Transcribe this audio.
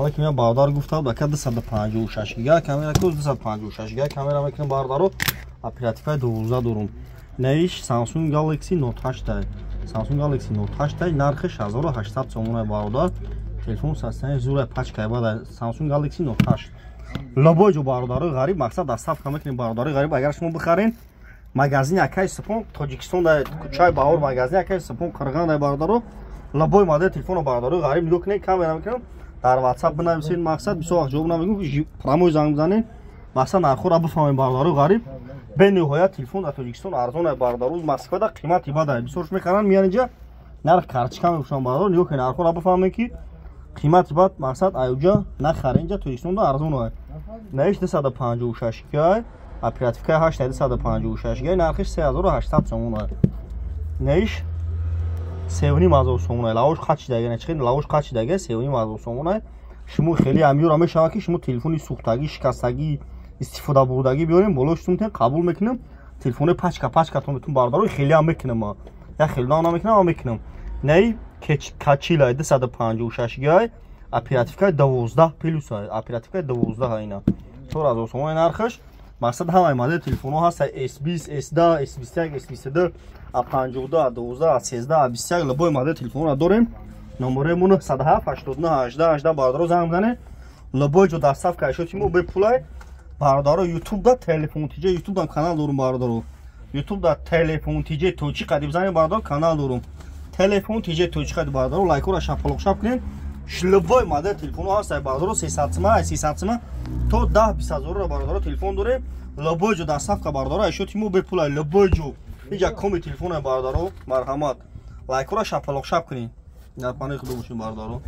Алейкум, я бародар гуфта буд, ака, 256 гига камера ку, 256 гига камера мекунем, бародаро. Оперативкаи 12 дорум. Наиш Samsung Galaxy Note 8, Samsung Galaxy Note 8, нархиш 1800 сомона, бародар. Телефон состояние зура, пачкай бада, Samsung Galaxy Note 8. Любой ҷо, бародарои ғариб, мақсад, доставка мекунем, бародарои ғариб. Агар шумо бихарен, магазини акаи Супон Тоҷикистон да, кӯчаи Баҳор, магазини акаи Супон Қирған да, бародаро. Любой модели телефоно, бародарои ғариб, нигоҳ кунед, камера мекунам. Дар WhatsApp бинависед, мақсад, бисёр вақт ҷавоб намегӯм, прямой занг бизанед, мақсад, нархҳоро бифаҳмем, бародарои ғариб. Бениҳоят телефон дар Тоҷикистон арзон ай, бародаро. Москвада қимати бад, бисёрш мехаранд, меян инҷа, нарх карточка мефурӯшанд, бародаро. Нигоҳ кунед, нархҳоро бифаҳмем, ки қимати бад, мақсад, аюҷа нахарен, инҷа Тоҷикистонда арзон ай. Наиш 256 гай, оперативкаи 8, 256 гай, нархиш 3800 сомон ай. Наиш 3500 сомон ай, лавош қачидага, чихел лавош қачидага, 3500 сомон ай. Шумо хеле амёра мешавад, ки шумо телефони сӯхтагӣ, шикастагӣ, истифода бурдагӣ биёрем, болош сумтен қабул мекунем. Телефони пачка пачкатон метун, бародаро, хеле ҳам мекунем, я хеле нам намекунам, ам мекунам. Наи качила 256 гай, оперативкаи 12 плюс, оперативкаи 12, ина 4000 сомон нархаш. Мақсад, ҳамаи модели телефонҳо ҳаст: S20, S10, S21, S22, A52, A12, A13, A21, любой модели телефонро дорем. Номерои мо 907 89 18 18, бародаро, занг бизанед. Любой ҷо доставка ашёти мо бепулай, бародаро. Ютуб да Телефон ТЖ, Ютуб дам канал дорум, бародаро. Ютуб да Телефон ТЖ точи қади бизанед, бародаро, канал дорум, Телефон ТЖ точи қади. Бародаро, лайкҳоро шапалоқшап кунед. Любой модели телефонҳо ҳаст, бародаро, 300 сима, 300 сима то 10 20 ҳазорро, бародаро, телефон дорем. Любой ҷо доставка, бародаро, ашёти мо бепулай, любой ҷо. Иҷа коми телефоне, бародаро, марҳамат, лайкҳоро шапалоқшап кунед. Дар паноҳи Худо бошед, бародаро.